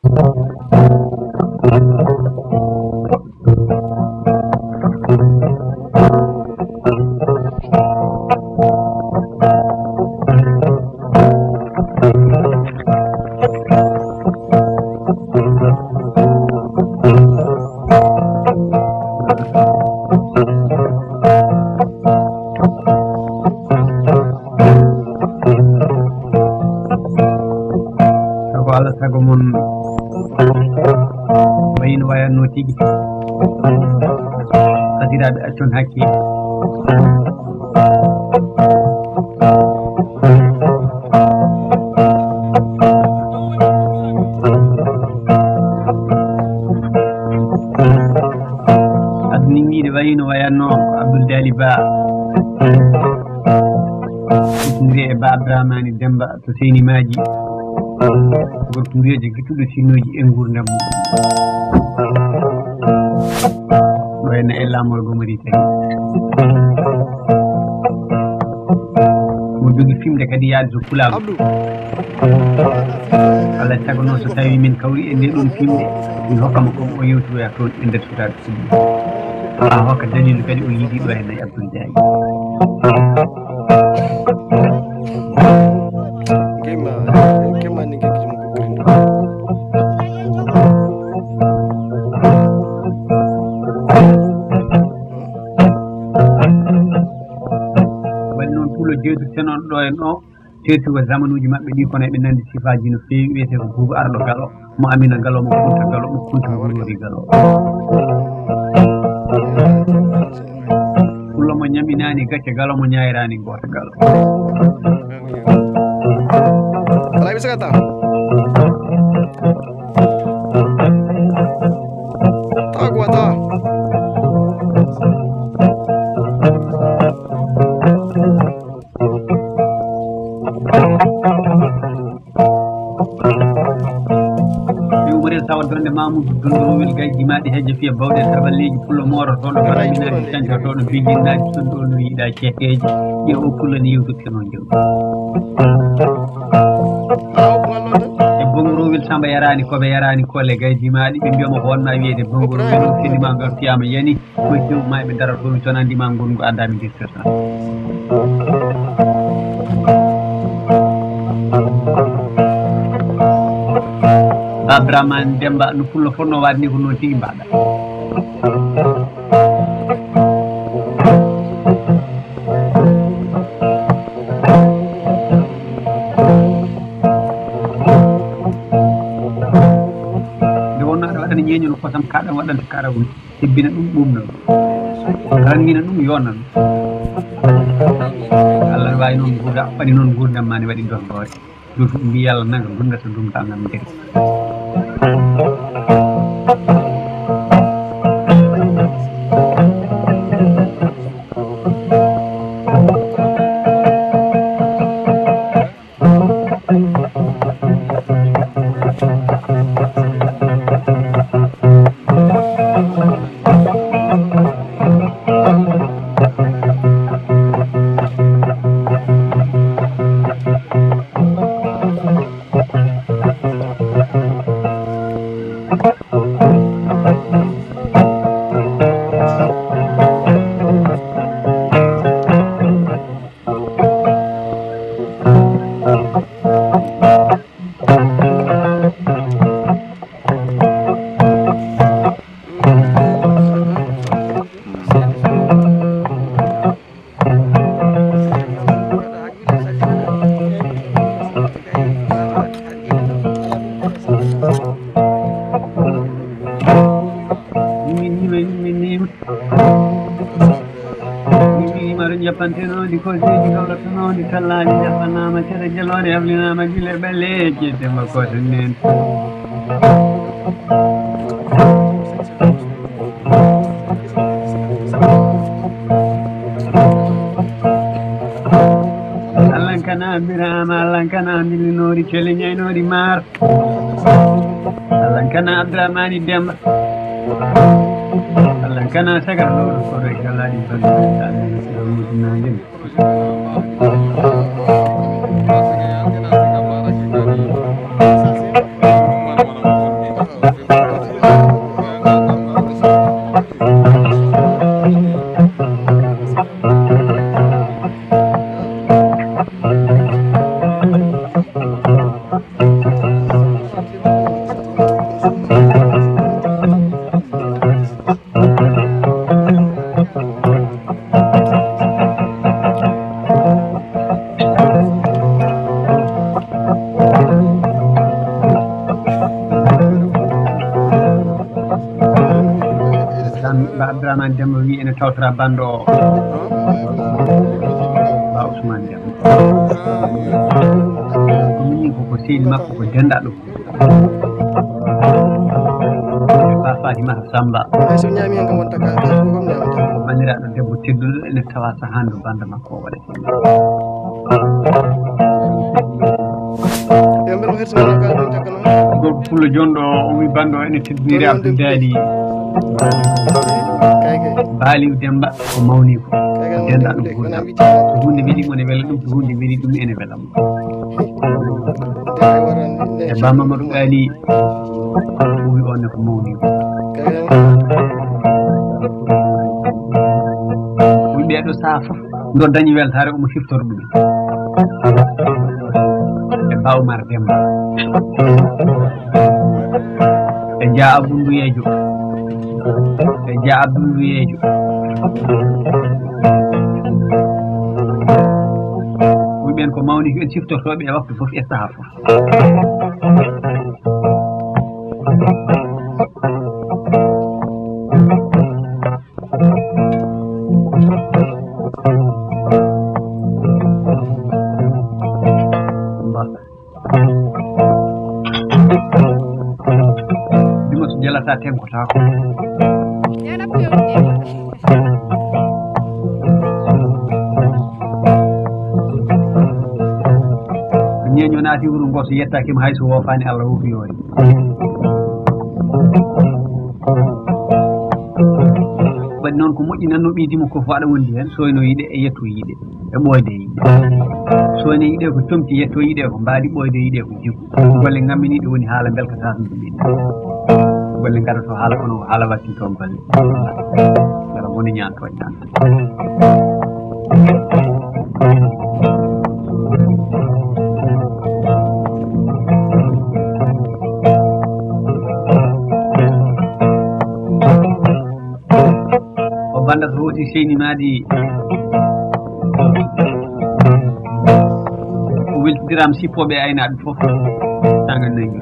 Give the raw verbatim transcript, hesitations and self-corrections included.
Sago Allah, sago mon wayino wayanno tigi. Kasiraaɓe, accon hakke. Aduna ni ɗe wayino wayanno ko Abdoul Dali Ba. Kutondirii e Ba Abdourahmane Demba to Seyni Maaji. Gorko mbiyeejo gittuɗo sinnooji e nguurndam mum. Ɗo henna e laamorgo Mauritanie. Mo jogi fimde kadi yaade to Pulaagu. Abdou. Alaa e sago noon so tawii min kawri e ndee ɗoon fimde, min hokkamo ko o yewtiroya toon e nder sukaaɓe fulɓe. Haa hokka daliilu kadi o yiɗi ɗo e Nay Abdoul Ndiaye. Gema, gema ni gegi mo ko grindo. Waɗi noon pulo jeydu tenoɗo ɗo en o. Teeti ko zamanuuji maɓɓe ɗi, kono eɓe nanndi sifaaji no feewi. Wiyetee ko Buubu Arɗo Galo, mo Amina Galo, mo Kunta Galo, mo Kunta Gurori Galo. Pullo mo ñaminaani gacce Galo, mo ñaayraani goota Galo. Alay, bisakata. Taguata. Mi umarel tawa donde Mamoudou Dondorowel gay jimaaɗi hejje fiya bawɗe taballeeji pullo mooro toɗo baraminaaji canco toɗo bijinnaji toɗo no yiɗa ceekeji. Ƴeewo pullo ni yewtude no njew. E Bongorowel Samba yaraani koɓe yaraani kole gay jimaaɗi ɓe mbiyama ko wonma wiyede Bongorowel o findima ngal fiyama yani. Koye tew ma eɓe dara toon, mi tonandi ma ngongu adda mi dirtirta. Abdourahmane Demba no pullo fotno waade ni ko noon tigi mbaɗa. Nde wonno aɗa waɗana ñeeño no kosam kaɗam waɗanta karawol. Hebbina ɗum, ɓuumna ɗum, ranngina ɗum, yonna ɗum. Allah no waawi noon nguurda, waɗi noon nguurndam ma ne waɗi doole. Ɗum fof mbiy Allah nanga ɗum, gasa ɗum ka ngam jeri. Maro jappantenoondi ko seedi kawlatanoondi tallaaji jappanaama cere jeloore ablinaama gila ɓaleeje demba gooto nen. Allankana Birama, Allankana Ndilinoori Cele Ñaynoori Maar. Allankana Abdramani Demba. Allankana Sagar Loro Koro e Galaɗi Bande. Amin. Amin. Amin. Ba Abdourahmane Demba wi ene tawtora banndo o. Ba Ousmane Demba. Ɗum ni koko sehil makko ko denɗa ɗum. Ba Fatimata Samba. Hay so ñaami hen kam wonta ka, ka ko gom ñaamata. Ko bandiraaɗo debbo tedduɗo ene tawa sahaa ndu banndo makko o waɗata. Yo mbel ko herso wona ka ɗum takka noon. Gorko pullo jonɗo o wi banndo ene teddiniri Abdou Dali. Kay kay. Baliw Demba ko mawni ko. Kay kay, denɗa ɗum wona ko hunde weli mo ne wela ɗum, ko hunde weli ɗum ene wela mo. E Ba Mamadou Dali. Ɓuri on ne ko mawni. Ɗum ɓeɗo saha fof ndo dañi weltare omo siftora ɗum. E Ba Oumar Demba. E Dia Abdou Nduyejo. E Dia Abdou Nduyejo. Ɗum ɓen ko mawni ko en siftortoɓe e waktu fof e saha fof. Dimo so jalata tenkotaako. Ñeeño naati wuro ngo so yettaaki mo hay so woofaani Allah woofi yoori. Waɗi noon ko moƴƴi nanno ɓiydimo ko waɗa wondi heen, soyno yiɗe e yetto yiɗe e ɓooyde yiɗe. Soyno yiɗe ko comti, yetto yiɗe ko mbaadi, ɓooyde yiɗe ko jigu. Golle ngamminiiɗe woni haala mbelka tatunde ɓiɗɗo. Golle ngaɗoto haala kono ko haala wattinto golle. Ngara woni ñaanto ñaanto. O bandata hooti seyni maadi. O weltidiraama sippooɓe e aynaaɓe fof. Tanga nangi.